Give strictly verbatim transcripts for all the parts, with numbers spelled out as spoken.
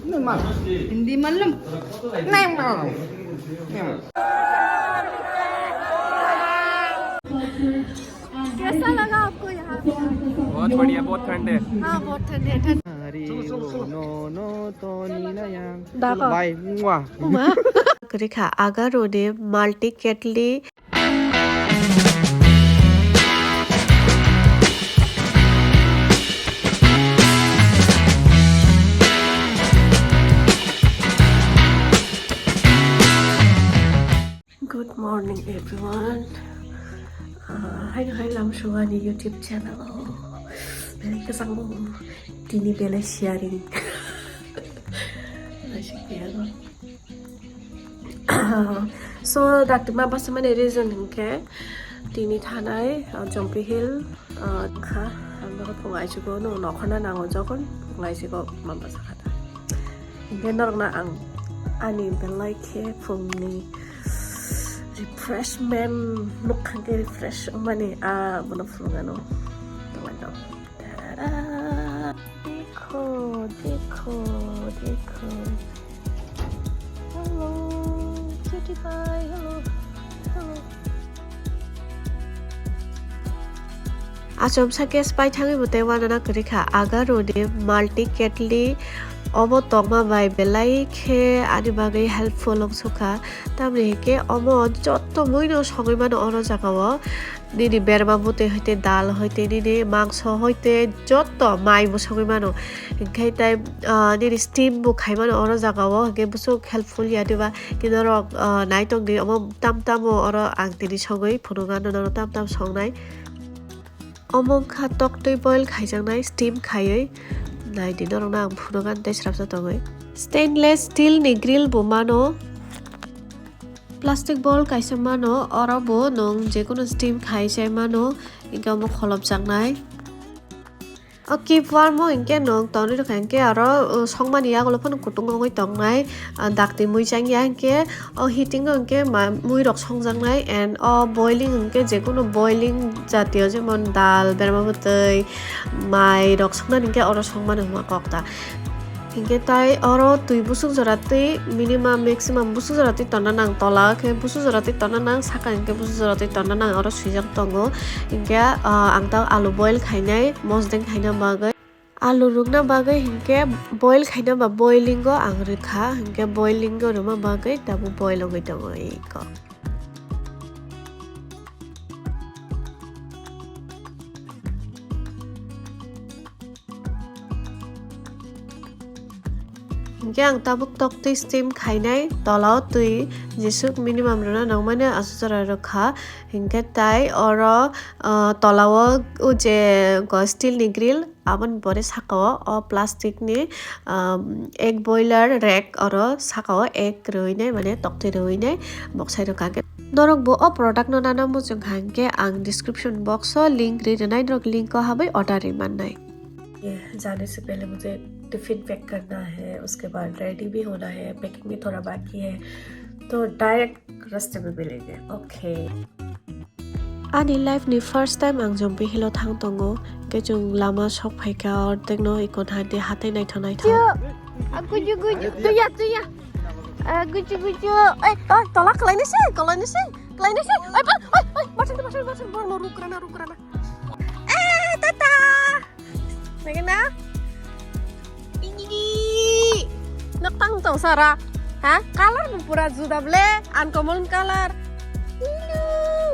हिंदी मालूम? नहीं मालूम। कैसा लगा आपको यहाँ पे? बहुत बढ़िया, बहुत ठंड है। हाँ, बहुत ठंड है, ठंड। Hari no no to ni na yang. Dako. Bye. Mwah. Uma. Kwrwi kha Agaroni multi ketli. Good morning, everyone. Ah, hai, hai, lam suwani YouTube channel. Belai kwchangmo. Tini belai sharing. Belai sharing. So, dakti ma basa mani reason hinkhe tini thanai, ah, Jompi Hill, ah, kha, ang nogo phung aisigo, no, nokhorna nango jokon phung aisigo ma basa kha ta. Hinkhe norokno ang ani belai khe phungni refreshment, nukhang khe refresh wngmani, ah, bono phunukgano. Tongmani rok. Tada! Dekho, dekho, dekho. Hello, cutie pie, hello, hello. Achomsa case pai thangwi bo tei uanana kwrwi kha Agaroni multi ketli. Obo tongma bai belai khe ani bagwi helpful wng sukha. Tamni hinkhe omo joto muino songwi mano oro jagao. Nini berma bwtwi hoite dal hoite nini mangso hoite joto mai bo songwi mano. Hinkhe tai, ah, nini steam bo khai mano oro jagao. Hinkhe bwswk helpful ya diba? Khe norok, ah, nai tongdi omo tam tamo oro ang tini songwi phunukgano norok tam tam songnai. Omo wngkha toktwi boil khaijaknai steam khaiwi. Naidi norokno ang phunukgani tei srapsa tongwi. Stainless steel ni grill bo mano. Plastic bowl kaisa mano, oro bo nwng jekunu steam khai chai mano, hinkhe omo kholopjaknai. O cupeware mo hinkhe nwng tonwi rwkha hinkhe oro, uh, songmani yagulo phano kutung wngwi tongnai, uh, dakti mui changya hinkhe o heating o hinkhe ma-, mui rok songjaknai and o boiling hinkhe jekunu boiling jatiyo jemon dal, berma bwtwi, mai rok songnani hinkhe oro songmani hwnma kok ta. Hinkhe tai oro twi busuk jora twi minimum maximum busuk jora twi tonna nang, tola khe busuk jora twi tonna nang, saka hinkhe busuk jora twi tonna nang, oro swijak tongo. Hinkhe, ah, ang ta alu boil khainai, mosdeng khaina bagwi. Alu rwkna bagwi hinkhe boil khaina ba boiling o ang rwkha, hinkhe boiling o rwma bagwi tabuk boil wngwi tongo iko. Hinkhe ang tabuk toktwi steam khainai, tolao twi jesuk minimum rwna nangmani aswk jora rwkha. Hinkhe tai oro, ah, tolao o je go steel ni grill, aboni pore sakao o plastic ni, um, egg boiler rack, oro sakao egg rwinai, mane toktwi rwinai boksai rwkha khe. Norok bo o product no nana muchung kha hinkhe ang description box o link ri rwnai, norok link o habwi order ri mannai. ये जाने से पहले मुझे tiffin pack करना है, उसके बाद रेडी भी होना है, पैकिंग भी थोड़ा बाकी है, तो डायरेक्ट रास्ते में मिलेंगे। Okay. Ani life ni first time ang Jompi Hill o thang tongo, khe chwng lama sok phaikha, ordek no ikon hadi hatai naithok naithok. Guju, guju, tuya, tuya. Ah, guju, guju. Oi, oi, tola kalaina se, kalaina se, kalaina se. Oi, oi, oi, oi, bathang, bathang, bathang, borno rukrana, rukrana. Eh, tata. Naikhe na? Ih, nok tang tong sara. Ha? Color bo pura juda ble, uncommon color. Hello.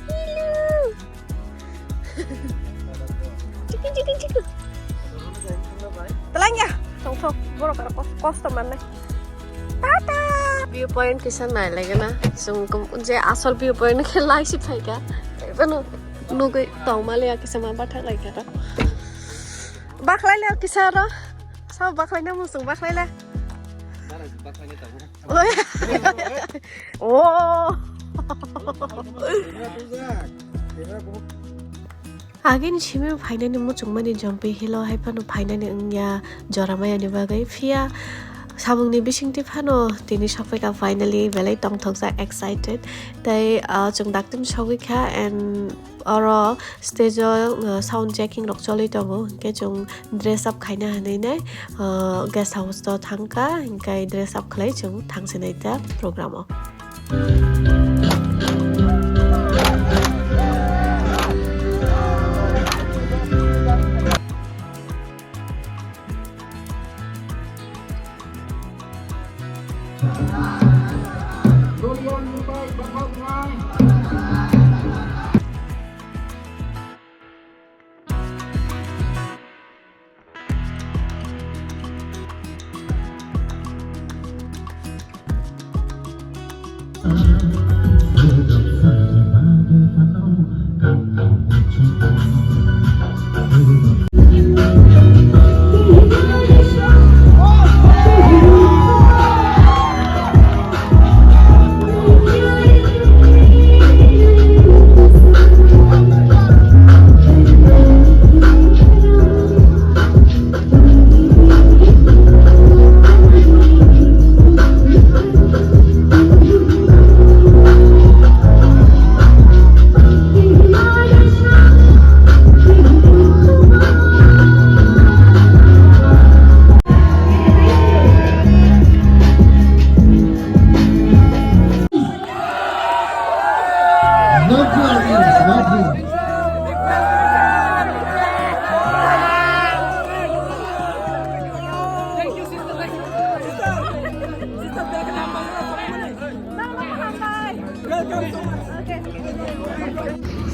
Hello. Chicken, chicken, chicken. Telang ya. Tong, tong. Borok aro kos-, kosto mannai. Tata! View point kisa nai lagi na. Sung kum-, je asol view point khe lai si phaikha. Ebono nugui tongmali ya kisa ma bathak lai kha. Bakhlai le kisa ro. Sao bakhlai na musung bakhlai le. Oi. Oh. Agini simi phainani muchungmani Jompi Hill o hai phano phainani wngya jora mayani bagwi, phiya Samungni bisingtwi phano tini sokphaikha finally, belai tongthokjak, excited. Tei, ah, chwng dakti sogwi kha and oro stage o, ah, sound checking rok choli tongo, hinkhe chwng dress up khaina hinwi nai, ah, guest house o thangkha, hinkhe dress up khlai chwng thangsinai ta program o.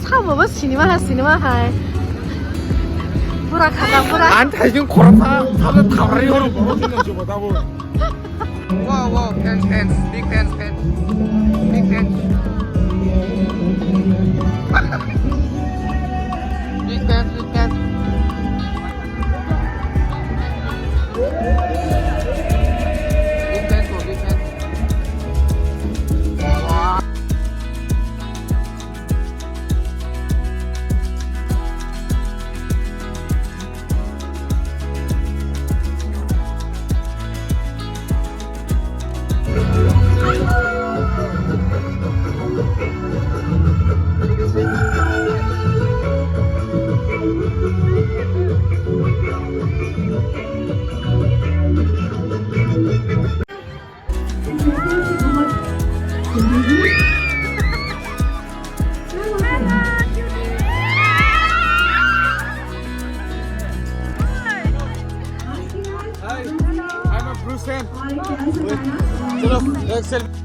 Sabo bo sinima hai, sinima hai. Pura khata, pura. Ang thaijing khoroksa, sabo thabrani horo borok ni nang jobo tabo. Wow, wow, fans, fans, big fans, fans, big fans. Big fans, big fans. Big fans, big fans. Wow. Hi, I'm a Bruce fan. Wait, chalo, ek selfie.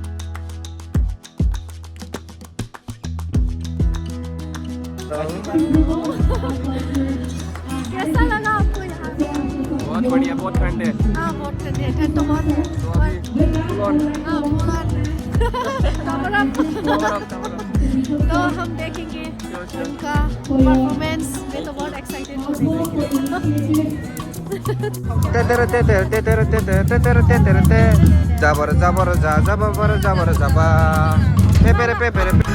कैसा लगा आपको यहाँ? बहुत बढ़िया, बहुत ठंड है। हाँ, बहुत ठंड है। ठंड तो बहुत है। तो अभी full on। हाँ, full on। Cover up। Cover up, cover up। तो हम देखेंगे उनका performance। मैं तो बहुत excited हूँ देखने के लिए। Tetere, tetere, tetere, tetere, tetere, tetere, te. Jabara, jabara, ja, jabara, jabara, jaba. Pepere, pepere, pe-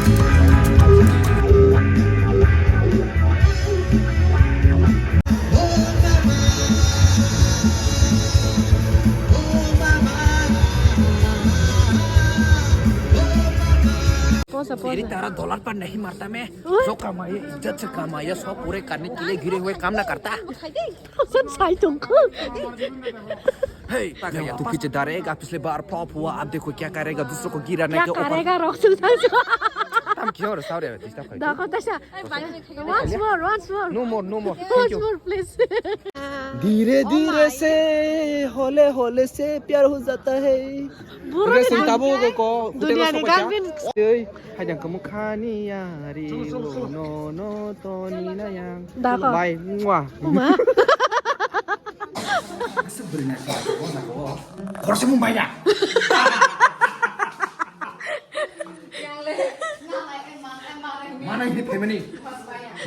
तेरी तारा दौलत पर नहीं मरता मैं। जो कमाए इज्जत से कमाए, सौ पूरे करने के लिए गिरे हुए काम ना करता। Sen sai tongkho. Hey, तू पीछे डरेगा, पिछले बार flop हुआ, अब देखो क्या करेगा, दूसरों को गिराने क्या के ऊपर। करेगा, rok sung sang sung. Tam kyo re, sorry, disturb khai. Dakho taisa. Once more, once more. No more, no more. Thank you. Once more, please. धीरे धीरे से, हौले हौले से प्यार हो जाता है. Buro ni sinta bo ko, dunia ni gan bin. Ei, hai jang kamu khani ya ri, no, no, to ni na yang. Dakho. Bye. Mwah. Oma. Khoroksa Mumbai ya. Mana ini family?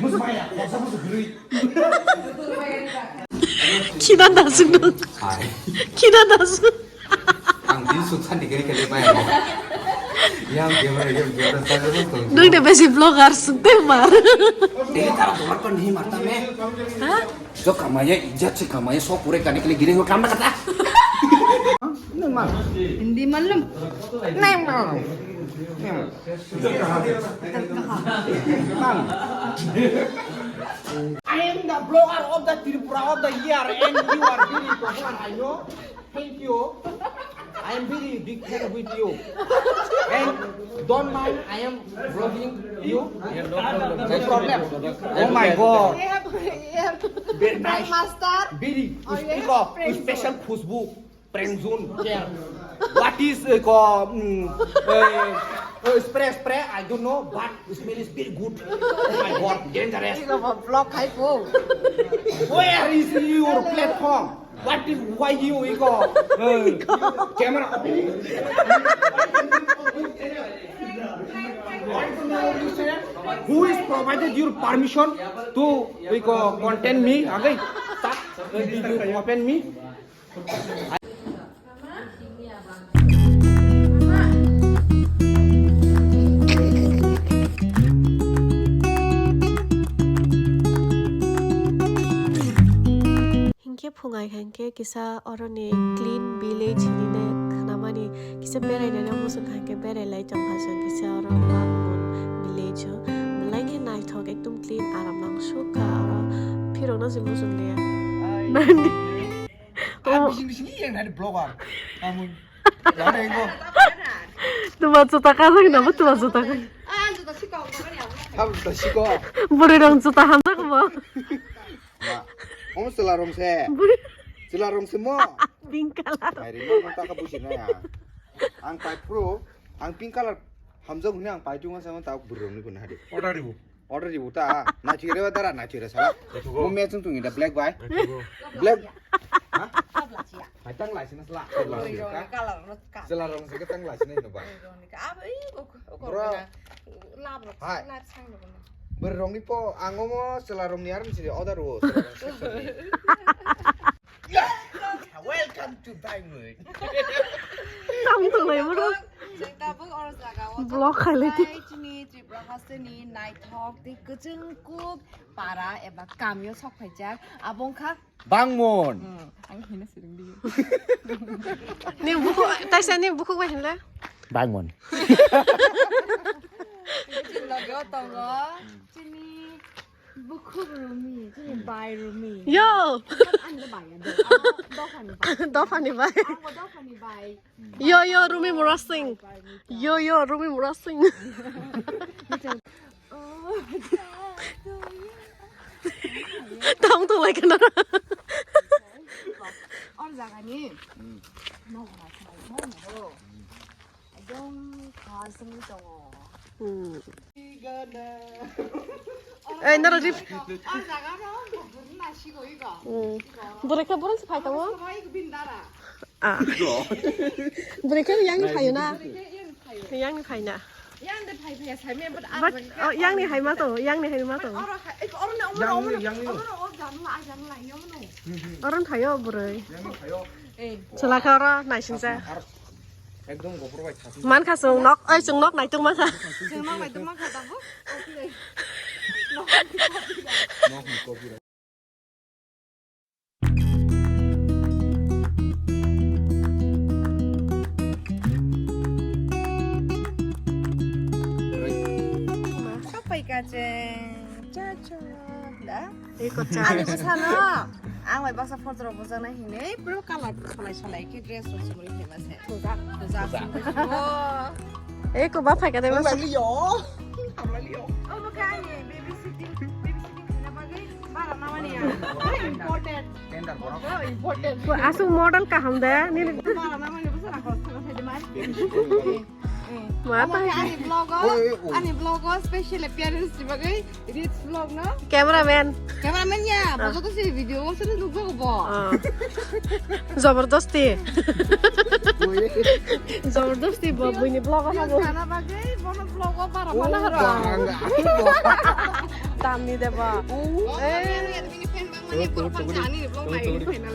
Mus maya, khoroksa mus gurui. Khina nasuk dong. Hai. Khina nasuk. Ang di suk sandi kiri kiri maya. Yang camera, yang camera, saya dulu tuh. Dong de besi vlogger suk te mar. Teri tara tomar kon nahi marta main. Ha? जो कमाया इज्जत से कमाया, सौ पूरे करने के लिए गिरे हुए काम ना करता। हिंदी मालूम? नहीं मालूम। I am the blogger of the Tripura of the year and you are very popular, I know. Thank you. I am very big fan with you. And don't mind, I am vlogging you. No problem. Oh my God. Very nice. Master. Very. Oh, yeah. Speak of special khushbu. Friend zone. Yeah. What is, uh, ko, mm, uh, uh, spray, spray? I don't know, but smell is very good. Oh my God, dangerous. Iko bo block khai po. Where is your platform? What is, why you, iko, uh, camera? Who is provided your permission to, iko, content me? Agai, start, uh, did you open me? Hinkhe phungai kha hinkhe kisa oroni clean village hinine khnamani, kisa berainani muchung kha hinkhe berai lai tongkha chwng kisa oro Bagmon village o. Belai khe naithok ekdom clean aram nang sukha oro phirokno se muchung liya. Nani? Ah, bising bising yang nadi blogger. Kamu. Yang ada yang kau. Tuma juta kajak nabo tuma juta kajak. Ah, juta sikok, makanya. Ham juta sikok. Bwrwi rong juta hamjak bo. Ma, omo chwla rong se. Bwrwi. Chwla rong se mo. Pink color. Ai, rimo mo ta ka busi na ya. Ang pai pro, ang pink color hamjak huni ang pai tunga sama ta bwrwi rong ni kuna hadi. Order ribu. Order ribu ta, na chire ba dara, na chire sala. Mo me chung tung ida black bai. Black. Ha? Hai tang lai sina sala. Chwla rong se ka tang lai sina ino ba. Bro. Hai. Ber rong ni po, ang omo chwla rong ni aram chire order wo. Welcome to Diamond. Tang tung lai bro. Chwng tabuk oro jaga o. Block khai lai. Chini Tripura haste ni naithok tei kwchwng kuk para eba kamio sok phaijak. Abo wngkha Bangmon. Hmm, ang hino swrwng di. Ni bukhuk, taisa ni bukhuk bai hinle? Bangmon. Chini loge o tongo. Chini bukhuk Rumi, chini bai Rumi. Yo. Ang do bai, ang do. Ang do dophani bai. Dophani bai. Ang do dophani bai. Yo, yo, Rumi Murasing. Yo, yo, Rumi Murasing. Tong tong lai kana. Or jaga ni. No, no, no. Ekdom khasung tongo. Hmm. Eh, nara rip. Or jaga no, na sigo igo. Hmm. Bwrwi khe bwrwi se phai tongo. Bindara. Ah. Bwrwi khe yang ni phaio na? Bwrwi khe yang ni phaio. Yang ni phai na? Yang de phai phai sai me, but, but, oh, yang ni hai ma to, yang ni hai ma to. Oro hai, oro na, oro na, oro na, oro na, oro na, oro na, oro na. Oro phaio bwrwi. Yang ni phaio. Eh. Chwla khe oro naisingsa. Ekdom gopor bai thasing. Man kha chwng nok, oi chwng nok naitung man kha. Chwng nok naitung man kha tabuk. Nok ni copyright. Sopai kacheng. Cha cha. Da? Ani bwsano, ang bai baksa photo rok bujak nai hinwi, blue color solai solai khe dress rok sumui phaima se. Bujak. Bujak. Bujak. Oh. Eko ba phai ka de ba. Hamlai liyo. Hamlai liyo. Oh, bo khe ani baby sitting, baby sitting khaina bagwi bara namani ya. Important. Tender borok. Oh, important. Aswk model kaham de, nini. Bara namani bwsa rang khoroksa sai de mai. Ma omo ta khe hai. Ani vlog o, oi, oi, oi. Ani vlog o special appearance ni bagwi Rich vlog no? Cameraman. Cameraman ya, ah, bo joto se video o se nukjago bo. Ah. Jabardasti. Oi. Jabardasti bo buini vlog o habo. Views kana bagwi bono vlog o bara mana haro. Bang, bang. Tamni deba. Oh, eh. Bini fan bang mani borok bang ani vlog nai final.